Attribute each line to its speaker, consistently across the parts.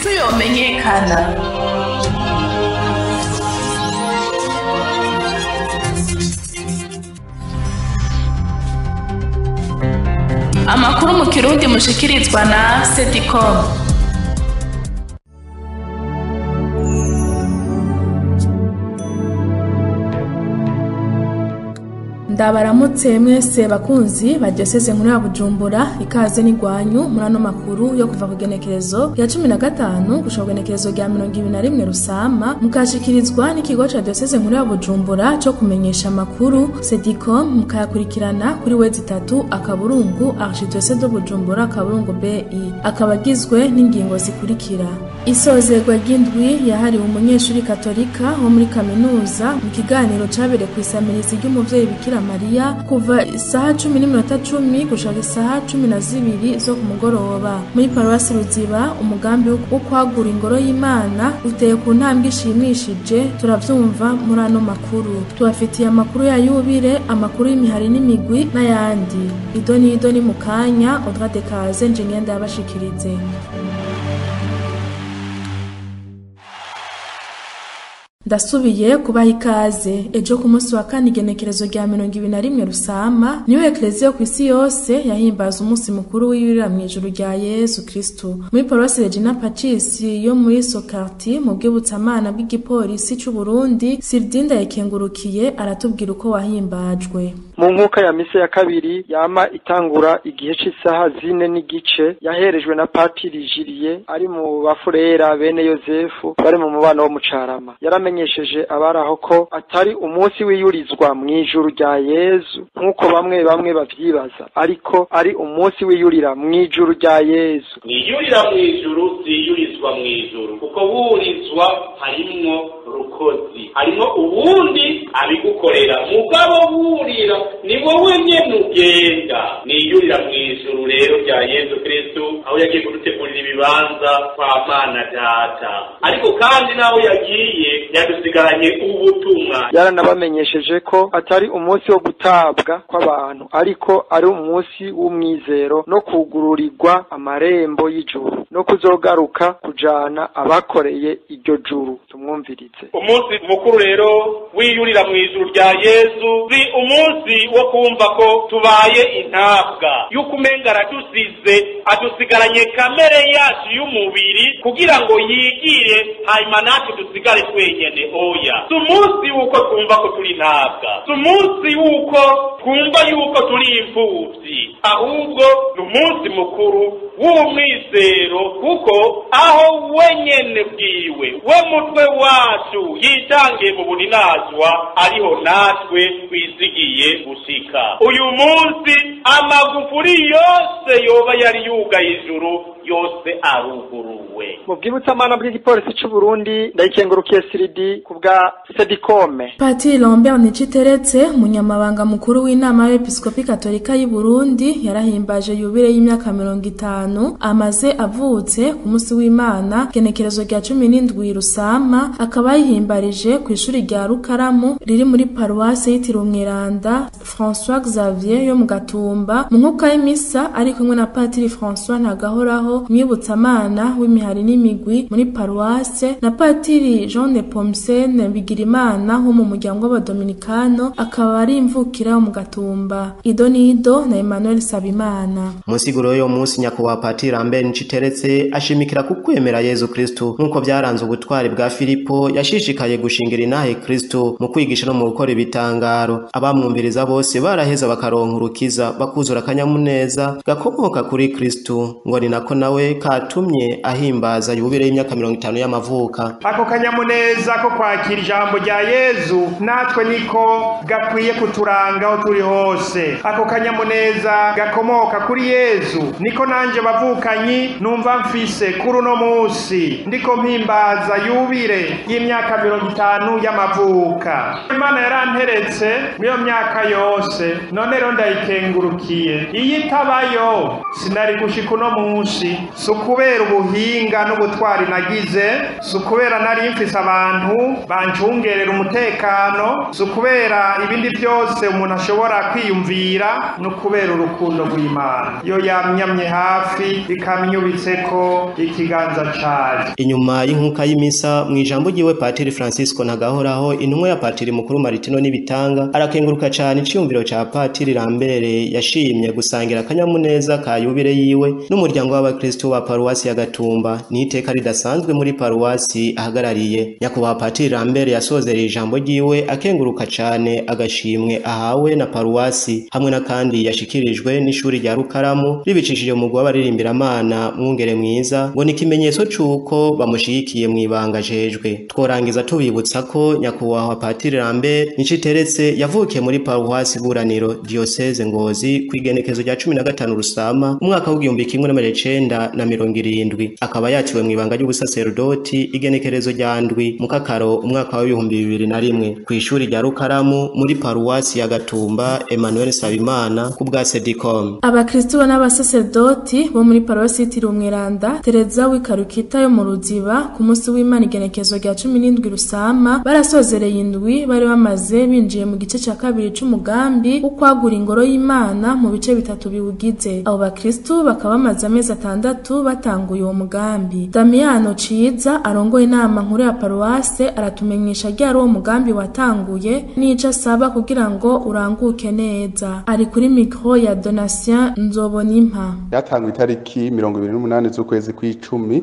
Speaker 1: Umukristo yomenyekana. Amakuru mu Kirundi mushikirizwa na Sedicom.
Speaker 2: Ndabaramutse mwese bakunzi ba Diocese Nkuru ya Bujumbura, ikaze n'igwanyu muri ano makuru yo kuva ku genekerezo ya 15 gushika ku genekerezo rya 21 Rusama, mukashikirizwa n'ikigo ca Diocese Nkuru ya Bujumbura co kumenyesha amakuru Sedicom, mukayakurikirana kuri wezi 3 akaburungu Archidiocese de Bujumbura akaburungu BI, akaba agizwe n'ingingo zikurikira: isozerwa ry'indwi yahariwe umunyeshuri katolika wo muri kaminuza mu kiganiro cabereye kw'isamirizi ry'umuvyeyi Bikira Maria kuva isaha 10:10 gushika isaha 12 zo ku mugoroba. Muri paruwasi Ruziba, umugambi wo kwagura ingoro y'Imana uteye ku ntambwe ishimishije, turavyumva muri ano makuru. Tubafitiye amakuru ya yubire, amakuru y'imihari n'imigwi n'ayandi. Ido n'ido ni mu kanya, Audrey Dekaze nje ngenda yabashikirize. Ndasubiye kubaha ikaze. Ejo ku munsi wa kane igenekerezo rya 21 Rusama niyo Eklezia ku isi yose yahimbaza umunsi mukuru w'iyurira mw'ijuru rya Yesu Kristo. Muri paruwasi Regina Pacis yo muri Sokarti mu bwibutsamana bw'igipolisi c'u Burundi, Sirdinda yakengurukiye aratubwira uko wahimbajwe.
Speaker 3: Mu nkuka ya misa ya kabiri yama itangura igihe c'isaha 4:15 yaherejwe na Patiri Jiriye ari mu bafurera bene Yosefu bari mu mubano wo mucarama. Yaramenyesheje abaraho ko atari umunsi wiyurizwa mw'ijuru rya Yesu nkuko bamwe bamwe bavyibaza, ariko ari umunsi wiyurira mw'ijuru rya Yesu.
Speaker 4: Niyurira mw'ijuru siyurizwa mw'ijuru, kuko wurizwa harimwo rukozi, harimwo uwundi abigukorera, mugabo wurira ni wowe nyene ugenda. Niyurira mw'ijuru rero rya Yesu Kristo, aho yagiye kudutegurira ibibanza kwa Mana Data, ariko kandi naho yagiye yadusigaranye ubutumwa.
Speaker 3: Yaranabamenyesheje ko atari umunsi wo gutabwa kw'abantu, ariko ari umunsi w'umwizero no kugururirwa amarembo y'ijuru no kuzogaruka kujana abakoreye iryo juru. Tumwumvirize.
Speaker 4: Umunsi mukuru rero wiyurira mw'ijuru rya Yesu si umunsi wo kumva ko tubaye intabwa yuko umenga aradusize, adusigaranye kamere yacu y'umubiri kugira ngo yigire, hanyuma natwe dusigare twenyene. Oya, si umunsi w'uko twumva ko turi intabwa, si umunsi w'uko twumva yuko turi imfuvyi, ahubwo ni umunsi mukuru w'umwizero, kuko aho wenyene bwiwe we mutwe wacu yitangiye mu buninazwa, ariho natwe twizigiye gushika. Uyu munsi amagufuri yose yoba yari yugaye ijuru yose aruguruwe.
Speaker 3: Mu bwibutsamana bw'igipolisi c'u Burundi, ndayikengurukiye Siridi ku bwa Sedicome.
Speaker 2: Patiri Lambert Niciteretse, umunyamabanga mukuru w'inama y'Episkopi Katolika y'u Burundi, yarahimbaje yubire y'imyaka 50 amaze avutse ku munsi w'Imana genekerezo rya 17 Rusama, akaba yihimbarije ku ishuri rya Rukaramu riri muri paruwasi yitiriwe Umweranda François Xavier yo mu Gatumba. Mu nkuka y'imisa ari kumwe na Patiri François Ntagahoraho, umwibutsamana w'imihari n'imigwi muri paruwase, na Patiri Jean de Pomsene Bigirimana wo mu muryango w'abadominikano, akaba ari imvukira mu Gatumba. Ido nido na Emmanuel Sabimana.
Speaker 5: Mu nsiguro y'uwo munsi, nyakubahwa Patiri Lambert Niciteretse ashimikira ku kwemera Yesu Kristo nk'uko byaranze ubutwari bwa Filipo, yashishikaye gushingira inahe Kristo mu kwigisha no mu gukora ibitangaro. Abamwumviriza bose baraheza bakaronka urukiza, bakuzura akanyamuneza gakomoka kuri Kristo, ngo ni nako nawe katumye ahimbaza yubire y'imyaka 50 y'amavuka.
Speaker 6: Ako kanyamuneza ko kwakira ijambo rya Yesu natwe niko gakwiye kuturanga aho turi hose. Ako kanyamuneza gakomoka kuri Yesu niko nanje bavukanyi numva mfise kuri uno munsi ndiko mpimbaza yubire y'imyaka 50 y'amavuka. Imana yaranteretse muri iyo myaka yose. yose, none rero ndayikengurukiye. Iyo itabayo sinari gushika uno munsi. Si ukubera ubuhinga n'ubutwari nagize, si ukubera nari mfise abantu bancungerera umutekano, si ukubera ibindi byose umuntu ashobora kwiyumvira, ni ukubera urukundo rw'Imana. Iyo yamyamye hafi ikamyubitseko ikiganza cayo.
Speaker 5: Inyuma y'inkuka y'imisa, mu ijambo ryiwe, Patiri Francisco Ntagahoraho, intumwa ya Patiri mukuru Martino Nibitanga, arakenguruka cane iciyumviro ca Patiri Lambert yashimye gusangira akanyamuneza ka yubile yiwe n'umuryango w'abakristo wa paruwasi ya Gatumba. Ni iteka ridasanzwe muri paruwasi ahagarariye. Nyakubahwa Patiri Lambert yasozereye ijambo ryiwe akenguruka cane agashimwe ahawe na paruwasi hamwe na kandi yashikirijwe n'ishuri rya Rukaramu ribicishije mu w'abaririmbira Mwungere mwiza, ngo ni ikimenyetso c'uko bamushigikiye mw'ibanga ajejwe. Tworangiza tubibutsa ko nyakubahwa Patiri Lambert Niciteretse yavukiye muri paruwasi Buraniro, diocese Ngozi, kw'igenekezo rya 15 Rusama umwaka w'1970, akaba yaciwe mw'ibanga ry'ubusaserdoti igenekerezo rya 7 Mukakaro umwaka wa 2001 kw'ishuri rya Rukaramu muri paruwasi ya Gatumba. Emmanuel Sabimana ku bwa Sedicom.
Speaker 2: Abakristo n'abasaserdoti bo muri paruwasi yitiriwe Umweranda Tereza w'ikarukita yo mu Ruziba, ku munsi w'Imana igenekezo rya 17 Rusama, barasozereye indwi bari bamaze binjiye mu gice ca kabiri c'umugambi wo kwagura ingoro y'Imana mu bice bitatu biwugize. Abo bakristo bakaba bamaze amezi 6 batanguye uwo mugambi. Damiano Ciza arongoye inama nkuru ya paruwase aratumenyesha ryari uwo mugambi watanguye n'ico asaba kugira ngo uranguke neza. Ari kuri micro ya Donatien Nzobonimpa.
Speaker 7: Yatanguye itariki 28 z'ukwezi kw'icumi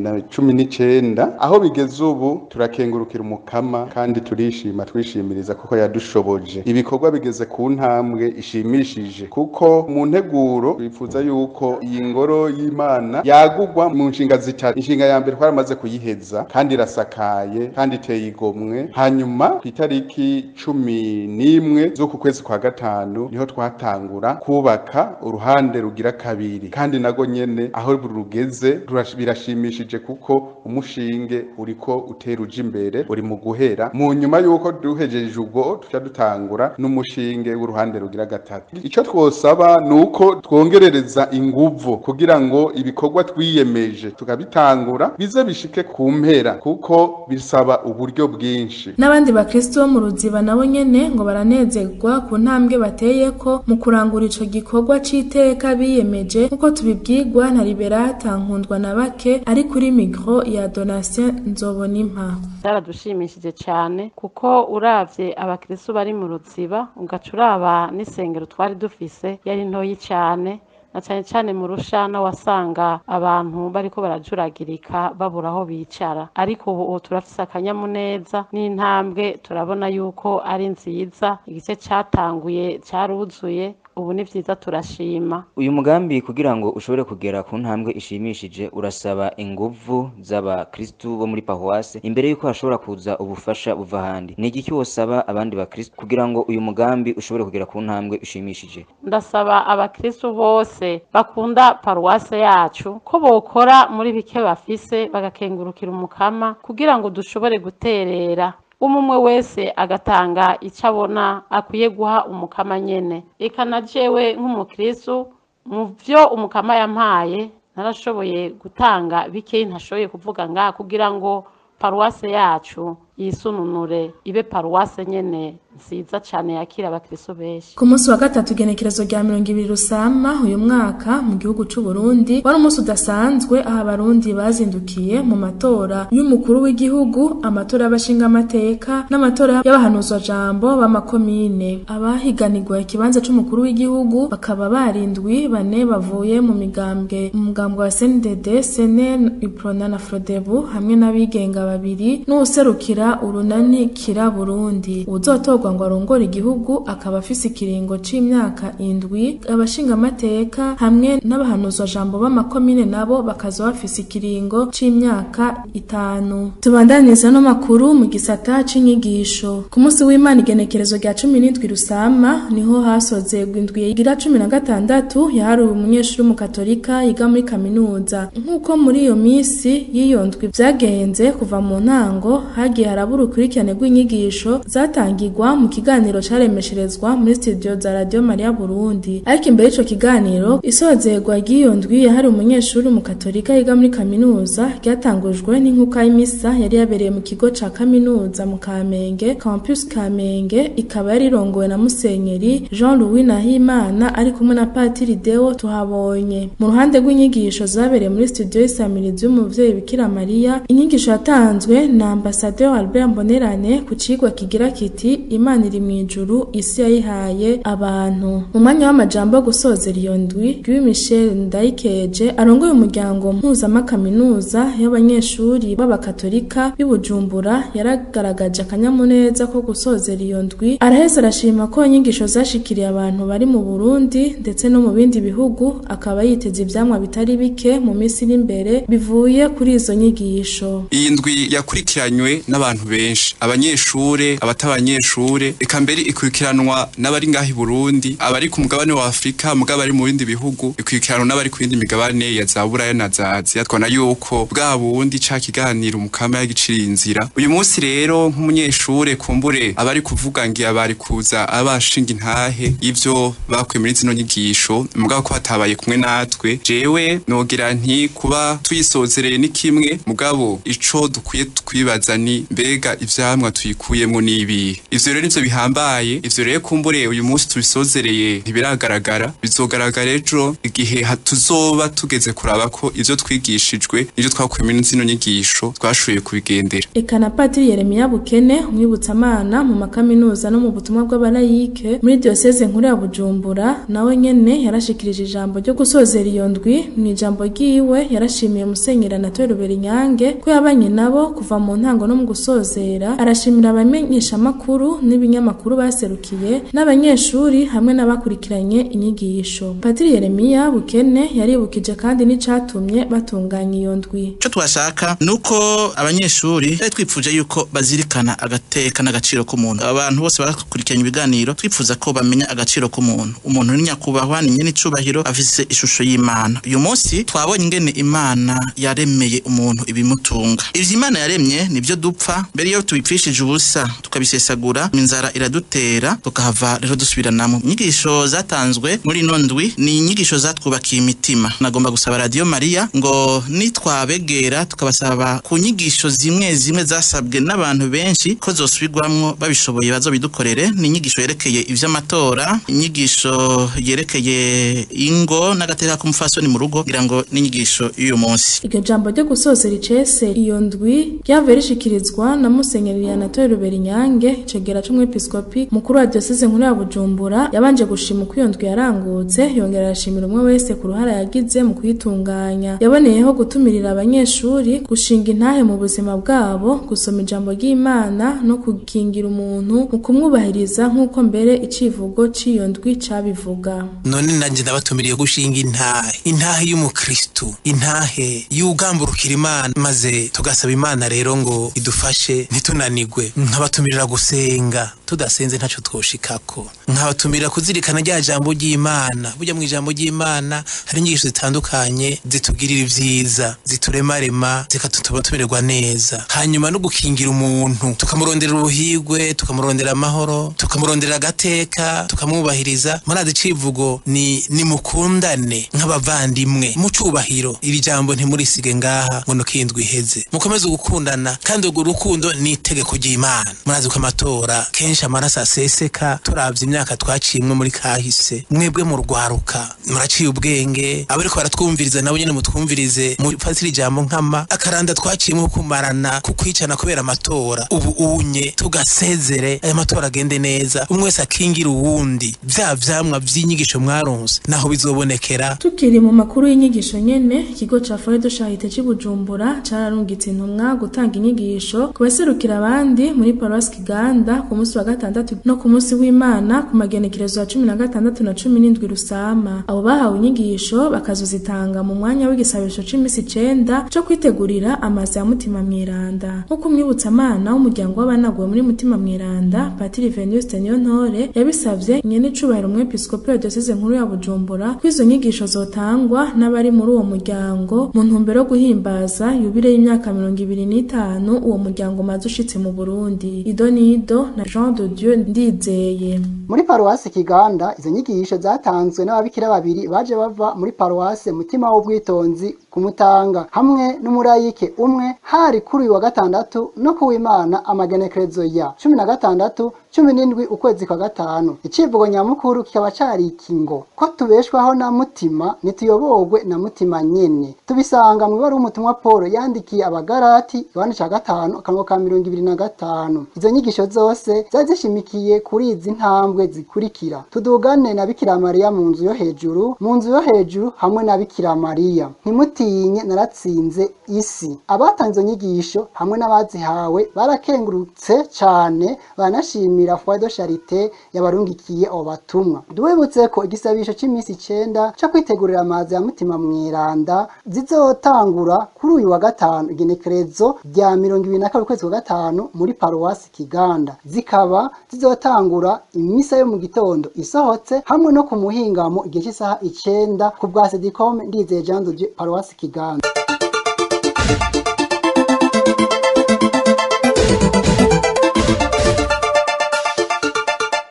Speaker 7: 2019. Aho bigeze ubu turakengurukira Umukama kandi turishima, twishimiriza kuko yadushoboje. Ibikorwa bigeze ku ntambwe ishimishije, kuko mu nteguro twifuza yuko iyi ngoro y'Imana yagugwa mu nshinga zitatu. Inshinga ya mbere twaramaze kuyiheza kandi irasakaye kandi iteye igomwe. Hanyuma ku itariki 11 z'uku kwezi kwa gatanu niho twatangura kubaka uruhande rugira kabiri, kandi nago nyene aho rugeze birashimishije kuko umushinge uriko utera uja imbere, uri mu guhera. Mu nyuma yuko duhejeje ubwo, tuca dutangura n'umushinge w'uruhande rugira gatatu. Ico twosaba nuko twongerereza inguvu kugira ngo ibikorwa twiyemeje tukabitangura bize bishike ku mpera, kuko bisaba uburyo bwinshi.
Speaker 2: N'abandi bakristo bo mu Ruziba nabo nyene ngo baranezerwa ku ntambwe bateye ko mu kurangura ico gikorwa c'iteka biyemeje, nkuko tubibwirwa na Liberata Nkundwa na bake ari kuri micro ya Donatien Nzobonimpa.
Speaker 8: Byaradushimishije cyane kuko uravye abakristo bari mu Ruziba, ugaca uraba n'isengero twari dufise yari ntoyi cyane, na cyane cyane mu rushana wasanga abantu bariko barajuragirika babura aho bicara. Ariko ubu turafise akanyamuneza n'intambwe turabona yuko ari nziza. Igice catanguye caruzuye, ubu ni vyiza, turashima.
Speaker 9: Uyu mugambi kugira ngo ushobore kugera ku ntambwe ishimishije urasaba inguvu z'abakristu bo muri paruwase imbere yuko hashobora kuza ubufasha buva ahandi. Ni igiki wosaba abandi bakristu kugira ngo uyu mugambi ushobore kugera ku ntambwe ishimishije?
Speaker 8: Ndasaba abakristu bose bakunda paruwase yacu ko bokora muri bike bafise bagakengurukira Umukama kugira ngo dushobore guterera, umwe wese agatanga icyo abona akwiye guha Umukama nyene. Eka na jewe nk'umukristu, mu byo Umukama yampaye narashoboye gutanga bikeyi ntashoboye kuvuga ngaha kugira ngo paruwase yacu yisununure ibe paruwase nyene nziza cane yakira abakristo benshi.
Speaker 2: Ku munsi wa gatatu igenekerezo rya 20 Rusama uyu mwaka mu gihugu c'u Burundi wari umunsi udasanzwe, aho abarundi bazindukiye mu matora y'umukuru w'igihugu, amatora y'abashinga amateka n'amatora y'abahanuzwa jambo b'amakomine. Abahiganirwa ikibanza c'umukuru w'igihugu bakaba barindwi, bane bavuye mu migambwe, umugambwe wa CNDD, CNL, UPRONA na FRODEBU, hamwe n'abigenga babiri n'uwuserukira urunani Kira Burundi. Uwuzotorwa ngo arongore igihugu akaba afise ikiringo c'imyaka 7, abashinga amateka hamwe n'abahanuzwa jambo b'amakomine nabo bakaza bafise ikiringo c'imyaka 5. Tubandaniza no makuru mu gisata c'inyigisho. Ku munsi w'Imana igenekerezo rya 17 Rusama niho hasozegwa indwi igira 16 yahariwe umunyeshuri w'umukatolika yiga muri kaminuza. Nk'uko muri iyo misi y'iyo ndwi vyagenze kuva mu ntango, hagiye harabura urukurikirane rw'inyigisho zatangirwa mu kiganiro caremesherezwa muri studio za Radio Maria Burundi. Ariko imbere y'ico kiganiro, isozerwa ry'iyo ndwi yahari umunyeshuri mu Katolika yiga muri kaminuza ryatangujwe n'inkuka y'imisa yari yabereye mu kigo ca kaminuza mu Kamenge, Campus Kamenge, ikaba yari irongowe na Musenyeri Jean Louis Nahimana ari kumwe na Patiri Deo Tuhabonye. Mu ruhande rw'inyigisho zabereye muri studio y'isamirizi y'umuvyeyi Bikira Mariya, inyigisho yatanzwe na Ambassadeur Albert Mbonerane ku cigwa kigira kiti Imana iri mw'ijuru, isi yayihaye abantu. Mu mwanya w'amajambo yo gusozera iyo ndwi, Guy Michel Ndayikeje arongoye umuryango mpuzamakaminuza y'abanyeshuri b'abakatolika b'i Bujumbura yaragaragaje akanyamuneza ko gusozera iyo ndwi, araheza arashima ko inyigisho zashikiriye abantu bari mu Burundi ndetse no mu bindi bihugu, akaba yiteze ivyamwa bitari bike mu minsi iri imbere bivuye kuri izo nyigisho.
Speaker 10: Iyi ndwi yakurikiranywe n'abantu benshi, abanyeshure, abatabanyeshure, eka mbere ikurikiranwa n'abari ngaho i Burundi, abari ku mugabane wa Afrika, mugabo ari mu bindi bihugu, ikurikiranwa n'abari ku yindi migabane ya za Buraya na za Aziya. Twabona yuko bwa bundi ca kiganiro umukama yagiciriye inzira. Uyu munsi rero nk'umunyeshure kumbure abari kuvuga ngiye abari kuza abashinga intahe ivyo bakuye muri zino nyigisho, mugabo ko hatabaye kumwe natwe, jewe nogira nti kuba tuyisozereye ni kimwe, mugabo ico dukwiye twibaza ni mbega ivyamwa tuyikuyemwo nibi. Ivyo rero nivyo bihambaye. Ivyo rero kumbure uyu munsi tubisozereye ntibiragaragara, bizogaragara ejo igihe tuzoba tugeze kuraba ko ivyo twigishijwe n'ivyo twakuye muri zino nyigisho twashoboye kubigendera.
Speaker 2: Eka na Patiri Yeremiya Bukene, umwibutsamana mu makaminuza no mu butumwa bw'abalayike muri diocese nkuru ya Bujumbura, nawe nyene yarashikirije ijambo ryo gusozera iyo ndwi. Mu ijambo ryiwe yarashimiye Musenyeri Anatole Ruberinyange ko yabanye nabo kuva mu ntango no mu gusozera, arashimira abamenyeshamakuru n'ibinyamakuru baserukiye n'abanyeshuri hamwe n'abakurikiranye inyigisho. Patiri Yeremiya Bukene yaribukije kandi n'icatumye batunganya iyo ndwi.
Speaker 11: Ico twashaka nuko abanyeshuri bari twipfuje yuko bazirikana agateka n'agaciro k'umuntu. Abantu bose barakurikiranye ibiganiro, twipfuza ko bamenya agaciro k'umuntu. Umuntu ni nyakubahwa, ni nyene icubahiro, afise ishusho y'Imana. Uyu munsi twabonye ingene Imana yaremeye umuntu ibimutunga. Ivyo Imana yaremye nivyo dupfa, mbere iyo tubipfishije ubusa tukabisesagura, inzara iradutera, tukahava rero dusubiranamo. Inyigisho zatanzwe muri ino ndwi ni inyigisho zatwubakiye imitima. Nagomba gusaba Radio Maria ngo nitwabegera tukabasaba ku nyigisho zimwe zimwe zasabwe n'abantu benshi ko zosubirwamwo, babishoboye bazobidukorere. Ni inyigisho yerekeye ivy'amatora, inyigisho yerekeye ingo n'agateka k'umufasoni mu rugo, ngira ngo n'inyigisho y'uyu munsi.
Speaker 2: Iryo jambo ryo gusozera icese iyo ndwi ryavuye rishikirizwa na Musenyeri Anatole Ruberinyange, icegera c'umwepiskopi mukuru wa diocese nkuru ya Bujumbura. Yabanje gushima uko iyo ndwi yarangutse, yongera arashimira umwe wese ku ruhara yagize mu kuyitunganya. Yaboneyeho gutumirira abanyeshuri gushinga intahe mu buzima bwabo, gusoma ijambo ry'Imana no kukingira umuntu mu kumwubahiriza, nk'uko mbere icivugo c'iyo ndwi cabivuga.
Speaker 12: None nanje ndabatumiriye gushinga intahe, intahe y'umukristu, intahe y'ugamburukira Imana, maze tugasaba Imana rero ngo idufashe ntitunanigwe. Nkabatumirira gusenga, tudasenze ntaco twoshikako. Nkabatumira kuzirikana rya jambo ry'Imana. Burya mu ijambo ry'Imana hari inyigisho zitandukanye zitugirira ivyiza, zituremarema, zikatutuma tumererwa neza. Hanyuma no gukingira umuntu, tukamurondera ubuhigwe, tukamurondera amahoro, tukamurondera agateka, tukamwubahiriza. Murazi icivugo ni nimukundane nk'abavandimwe mu cubahiro. Iri jambo ntimurisige ngaha ngo nokindwi iheze. Mukomeze gukundana, kandi urwo rukundo ni itegeko ry'Imana. Murazi ko amatora kenshi amaraso aseseka, turavye imyaka twaciyemwo muri kahise. Mwebwe mu rwaruka muraciye ubwenge, abariko baratwumviriza nabo nyene mutwumvirize, mufatire ijambo nkama akaranda twaciyemwo kumarana, kukwicana kubera amatora. Ubu unye tugasezere aya matora agende neza, umwe wese akingira uwundi. Vya vyamwa vy'inyigisho mwaronse naho bizobonekera.
Speaker 2: Tukiri mu makuru y'inyigisho nyene, ikigo ca Foyer de Charité c'i Bujumbura cararungitse intumwa gutanga inyigisho ku baserukira abandi muri Paroisse Kiganda ku munsi wa gatandatu no ku munsi w'Imana ku magenekerezo ya 16 na 17 Rusama. Abo bahawe inyigisho bakazozitanga mu mwanya w'igisabisho c'imisi 9 co kwitegurira amazi ya Mutima Mweranda. Nkuko umwibutsamana w'umuryango w'abanaguwe muri Mutima Mweranda, Patiri Venuste Niyontore, yabisavye nyene icubahiro umwepiskopi wa diocese nkuru ya Bujumbura ko izo nyigisho zotangwa n'abari muri uwo muryango mu ntumbero yo guhimbaza yubile y'imyaka 25 uwo muryango maze ushitse mu Burundi. Idonido na Jean de Dieu Ndizeye.
Speaker 13: Muri paruwasi Kiganda izo nyigisho zatanzwe n'ababikira babiri baje bava muri paruwasi Mutima w'Ubwitonzi kumutanga hamwe n'umurayike umwe, hari kuri uyu wa gatandatu no kuwimana amagenekerezo ya 16 17 ukwezi kwa gatanu. Icivugo nyamukuru kikaba cari ikingo ko tubeshwaho na mutima nituyobogwe na mutima nyene. Tubisanga mu ibaruwa umutumwa Paul yandikiye abagarati Yohana ca 5 akanwa ka 25. Izo nyigisho zose zari zishimikiye kuri izi ntambwe zikurikira: tudugane na Bikira Mariya mu nzu yo hejuru, mu nzu yo hejuru hamwe na Bikira Mariya, ntimutinye naratsinze isi. Abatanze izo nyigisho hamwe n'abazihawe barakengurutse cane, banashimira Foyer de Charité yabarungikiye abo batumwa. Duwibutse ko igisabisho c'imisi 9 co kwitegurira amazi ya Mutima Mweranda zizotangura kuri uyu wa gatanu igenekerezo rya 22 ukwezi kwa gatanu muri paruwasi Kiganda, zikaba zizotangura imisa yo mu gitondo isohotse hamwe no ku muhingamo igihe cy'isaha 9 ku bwa Sedicom Ndizeye Jean de Dieu, paruwasi Kiganda.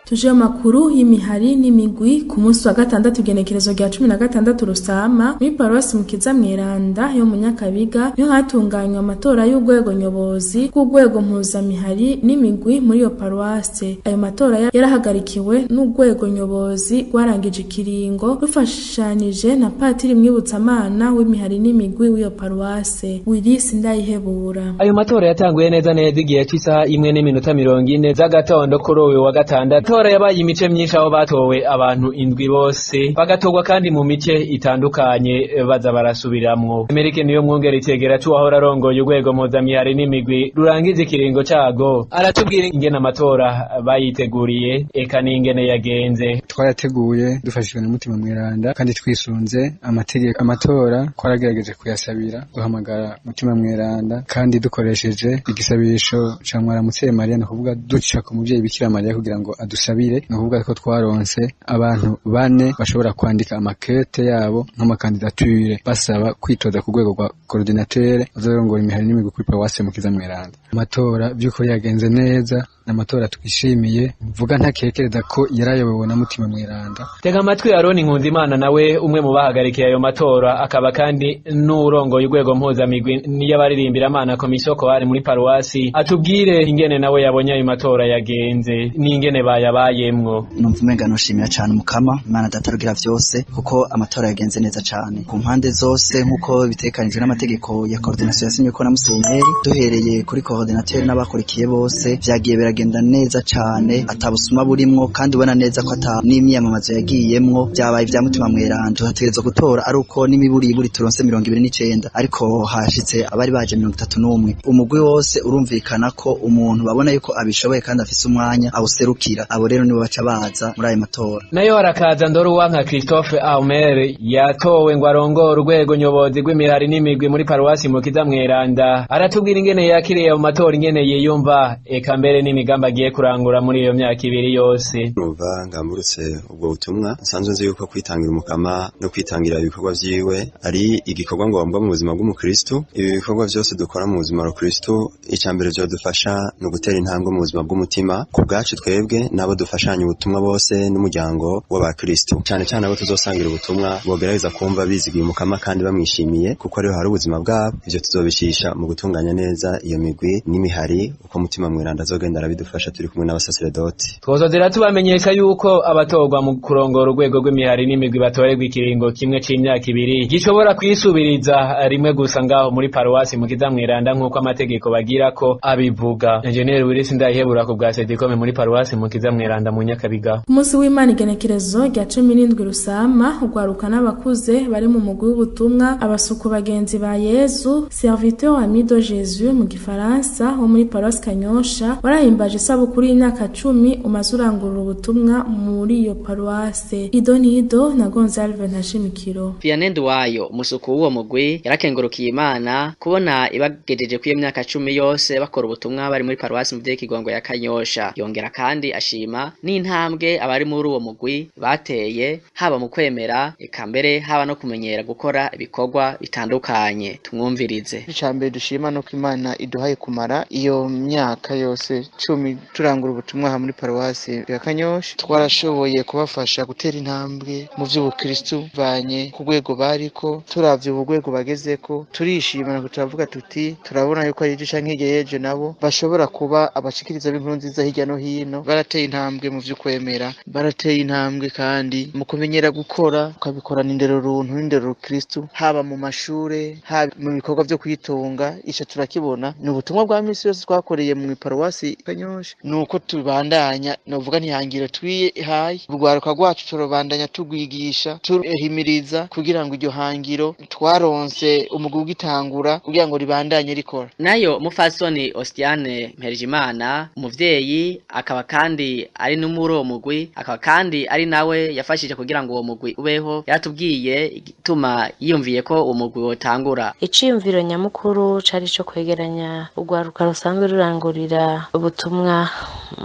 Speaker 2: Tuje makuru y'imihari n'imigwi ku munsi wa gatandatu igenekerezo rya 16 Rusama muri paruwasi Mukiza Mweranda yo mu Nyakabiga niho hatunganywa amatora y'urwego nyobozi rw'urwego mpuzamihari n'imigwi muri iyo paruwasi. Ayo matora yarahagarikiwe n'urwego nyobozi rwarangije ikiringo rufashanije na Patiri Mwibutsamana w'imihari n'imigwi w'iyo paruwasi Willy Sindayihebura.
Speaker 14: Ayo matora yatanguye neza neza igihe cy'isaha 1:40 z'agatondo kuri uyu wa gatandatu. Amatora yabaye imice myinshi aho batowe abantu indwi bose bagatorwa kandi mu mice itandukanye baza barasubiramwo. Amerika niyo mwungere itegera cuwahora arongoye urwego mpuzamihari n'imigwi rurangiza ikiringo cago, aratubwira ingene amatora bayiteguriye eka n'ingene yagenze.
Speaker 15: Twarateguye dufashijwe na Mutima Mweranda kandi twisunze amategeko. Amatora twaragerageje kuyasabira duhamagara Mutima Mweranda kandi dukoresheje igisabisho ca Mwaramutse Mariya, no kuvuga duca ku muvyeyi Bikira Mariya kugira ngo adusabire, no kuvuga ko twaronse abantu bane bashobora kwandika amakete yabo nk'amakandidature basaba kwitoza ku rwego rwa coordinateur azorongora imihari n'imigwi kuri paruwasi Mukiza Mweranda. Amatora by'ukuri yagenze neza, n'amatora twishimiye, mvuga ntakekereza ko yarayobowe na Mutima Mweranda.
Speaker 14: Tega amatwi Aroni Nkunzimana nawe umwe mu bahagarikiye ayo matora akaba kandi n'urongoye urwego mpuzamigwi y'abaririmbira Imana komisiyo korali muri paruwasi, atubwire ingene nawe yabonye ayo matora yagenze n'ingene bayabayemwo.
Speaker 16: Numva umenga noshimira cane Mukama Imana Data rugira vyose, kuko amatora yagenze neza cane ku mpande zose nkuko bitekanijwe n'amategeko ya coordination yasinye ko na Musenyeri, duhereye kuri coordinateur n'abakurikiye bose vyagiye biragenda neza cane, atabusuma burimwo kandi ubona neza ko ata n'imyamamazo yagiyemwo. Vyabaye vya Mutima Mweranda. Tuhategerezwa gutora ari uko n'imiburiburi turonse 29, ariko hashitse abari baje 31. Umugwi wose urumvikana ko umuntu babona yuko abishoboye kandi afise umwanya awuserukira, abo rero nibo baca baza muri ayo matora.
Speaker 14: Nayo harakaza Ndoruwanka Christophe Aumer yatowe ngo arongore urwego nyobozi rw'imihari n'imigwi muri paruwasi Mukiza Mweranda, aratubwira ingene yakiriye ayo matora, ingene yiyumva eka mbere n'imigambi agiye kurangura muri iyo myaka ibiri yose.
Speaker 17: Numva ngamburutse ubwo butumwa nsanzwe nzi yuko kwitangira Umukama no kwitangira ibikorwa vyiwe ari igikorwa ngombwa mu buzima bw'umukristo. Ibi bikorwa vyose dukora mu buzima bwa Kristo, icambere vyodufasha no gutera intambwe mu buzima bw'umutima ku bwacu twebwe nabo dufashanya ubutumwa bose n'umuryango w'abakristo, cyane cyane abo tuzosangira ubutumwa bogerageza kumva bizigiye Umukama kandi bamwishimiye, kuko ariho hari ubuzima bwabo. Ivyo tuzobishisha mu gutunganya neza iyo migwi n'imihari uko Mutima Mweranda azogenda arabidufasha turi kumwe n'abasaseredoti.
Speaker 14: Twozozera tubamenyesha yuko abatorwa mu kurongora urwego rw'imihari n'imigwi batorerwa ikiringo kimwe c'imyaka ibiri gishobora kwisubiriza rimwe gusa ngaho muri paruwasi Mukiza Mweranda nk'uko amategeko bagira ko abivuga. Engineer Willis Ndayihebura ku bwa Sedikome muri paruwasi Mukiza Mweranda mu Nyakabiga.
Speaker 2: Umunsi w'Imana igenekerezo rya 17 Rusama, ugwaruka n'abakuze bari mu mugwi w'ubutumwa abasuku bagenzi ba Yezu Serviteur Ami de Jésus mu gifaransa wo muri paruwasi Kanyosha warahimbaje isabukuru y'imyaka 10 umaze urangurura ubutumwa muri iyo paruwase. Idonido na Gonzalve Ntashimikiro.
Speaker 18: Vianney Nduwayo umusuku w'uwo mugwi yarakengurukiye Imana kubona ibagejeje kuri iyo myaka 10 yose bakora ubutumwa bari muri paruwasi mu Kigongo ya Kanyosha. Yongera kandi ashima arashima n'intambwe abari muri uwo mugwi bateye, haba mu kwemera eka mbere haba no kumenyera gukora ibikorwa bitandukanye. Tumwumvirize.
Speaker 19: Icambere dushima no Imana iduhaye kumara iyo myaka yose 10 turangura ubutumwa ha muri paruwasi ya Kanyosha. Twarashoboye kubafasha gutera intambwe mu vy'ubukristu banye ku rwego bariko, turavye ubugwego bagezeko turishimana, turavuga tuti turabona yuko ari canke hirya y'ejo nabo bashobora kuba abashikiriza b'inkuru nziza hirya no hino. Barateye intambwe mu vy'ukwemera, barateye intambwe kandi mu kumenyera gukora, ukabikorana indero runtu n'indero rukristu, haba mu mashure, haba mu bikorwa vyo kwitunga. Ico turakibona ni ubutumwa bwa misi yose twakoreye mu paruwasi Kanyosha, nuko tubandanya novuga ntihangiro twihaye urwaruka rwacu, turabandanya tugwigisha, tuhimiriza kugira ngo iryo hangiro twaronse umugwi ugitangura kugira ngo ribandanye rikora.
Speaker 18: Nayo mufasoni Ostiane Mperijimana, umuvyeyi akaba kandi ari n'umuri uwo mugwi, akaba kandi ari nawe yafashije kugira ngo uwo mugwi ubeho, yaratubwiye igituma yiyumviye ko uwo mugwi wotangura.
Speaker 20: Iciyumviro nyamukuru cari co kwegeranya urwaruka rusanzwe rurangurira ubutumwa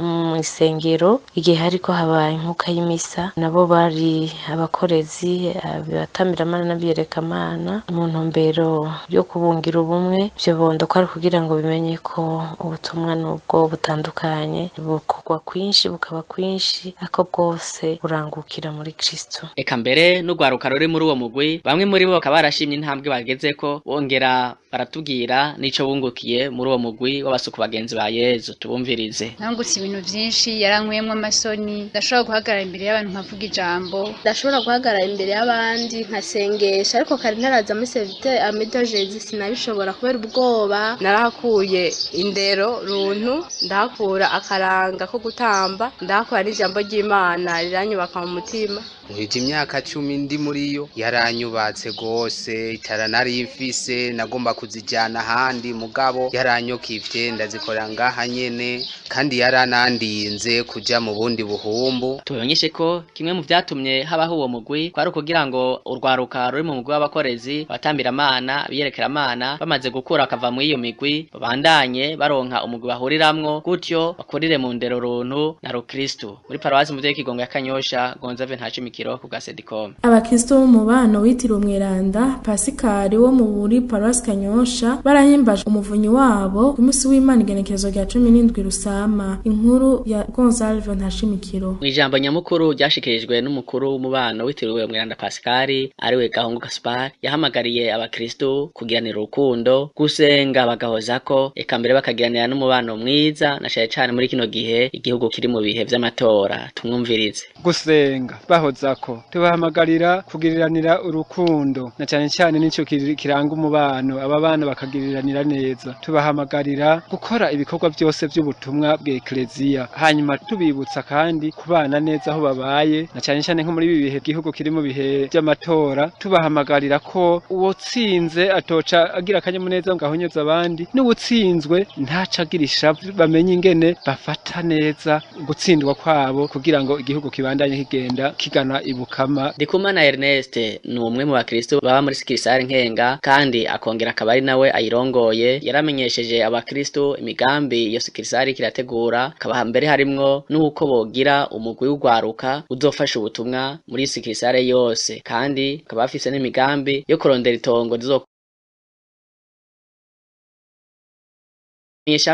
Speaker 20: mu isengero igihe hariko habaye inkuka y'imisa, nabo bari abakorezi, abatamiramana n'abiyerekamana, mu ntumbero yo kubungira ubumwe. Ivyo bondo ko ari kugira ngo bimenye ko ubutumwa nubwo butandukanye bukorwa kwinshi bukaba kwinshi, ariko bwose burangukira muri Kristo.
Speaker 18: Eka mbere n'urwaruka ruri muri uwo mugwi, bamwe muri bo bakaba barashimye intambwe bagezeko, bongera baratubwira nico bungukiye muri uwo mugwi w'abasuku bagenzi ba Yezu. Tubumvirize.
Speaker 21: Nangutse ibintu vyinshi, yaranyweyemwo amasoni, ndashobora guhagarara imbere y'abantu nkavuga ijambo,
Speaker 22: ndashobora guhagarara imbere y'abandi nkasengesha, ariko kare ntaraza muri serviteur amidoje sinabishobora kubera ubwoba.
Speaker 23: Narahakuye indero runtu, ndahakura akaranga ko gutamba, ndahakura n'ijambo ry'Imana riranyubaka mu mutima.
Speaker 24: Muhije imyaka 10 ndi muri yo, yaranyubatse gose, itara nari mfise nagomba kuzijyana ahandi, mugabo yaranyokivye ndazikora ngaha nyene, kandi yaranandinze kuja mu bundi buhumbu.
Speaker 18: Tubamenyeshe ko kimwe mu vyatumye habaho uwo mugwi kwari kugira ngo urwaruka ruri mu mugwi w'abakorezi, abatambiramana, abiyerekeramana bamaze gukura bakava muri iyo migwi babandanye baronka umugwi bahuriramwo, gutyo bakurire mu ndero runtu na rukristu. Muri paruwasi Muvyeyi Kigongo ya Kanyosha, Gonzave Ntacimikiro ku Gasedicom.
Speaker 2: Abakristo bo mu mubano witiriwe Umweranda Pasikari wo muri paruwasi Kanyosha barahimbaje umuvunyi wabo ku munsi w'Imana igenekerezo rya 17 Rusama. Inkuru ya Gonzalve Ntashimikiro.
Speaker 18: Mu ijambo nyamukuru ryashikirijwe n'umukuru w'umubano witiriwe Umweranda Pasikari ariwe Gahungu Gaspar, yahamagariye abakristo kugiranira urukundo, gusenga bagahozako, eka mbere bakagiranira n'umubano mwiza, na cane cane muri kino gihe igihugu kiri mu bihe vy'amatora. Tumwumvirize.
Speaker 15: Gusenga bahozako, tubahamagarira kugiriranira urukundo, na cane cane nico kiranga umubano, aba bana bakagiriranira neza. Tubahamagarira gukora ibikorwa byose by'ubutumwa bwa Eklezia, hanyuma tubibutsa kandi kubana neza aho babaye, na cane cane nko muri ibi bihe igihugu kiri mu bihe by'amatora. Tubahamagarira ko uwotsinze atoca agira akanyamuneza ngo ahonyoze abandi, n'uwutsinzwe ntaca agira ishavu, bamenye ingene bafata neza gutsindwa kwabo kugira ngo igihugu kibandanye kigenda kigana ibukama.
Speaker 18: Ndikumana Ernest ni umwe mu bakristo baba muri Sikirisare Nkenga, kandi akongera akaba ari nawe ayirongoye. Yaramenyesheje abakristo imigambi iyo Sikirisare kirategura, akaba mbere harimwo nuko bogira umugwi w'ugwaruka uzofasha ubutumwa muri Sikirisare yose, kandi akaba afise n'imigambi yo kurondera itongo rizo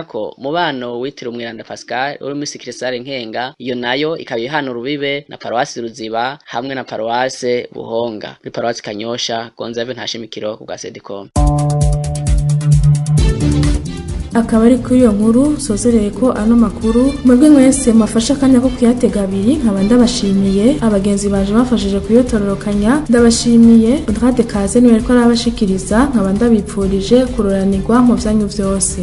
Speaker 18: ko mubano witiriwe Umweranda Pascal uri muri Sikirisare Nkenga, iyo nayo ikaba ihana urubibe na paruwasi Ruziba hamwe na paruwase Buhonga. Muri paruwasi Kanyosha, Gonzave Ntashimikiro ku Gasedicom.
Speaker 2: Akaba ari kuri iyo nkuru sozereye ko ano makuru. Mwebwe mwese mafasha akanya ko kuyatega abiri, nkaba ndabashimiye abagenzi baje bafashije kuyotororokanya, ndabashimiye Odrade Kaze niwe ariko arabashikiriza, nkaba ndabipfurije kuroranirwa mu vyanyu vyose.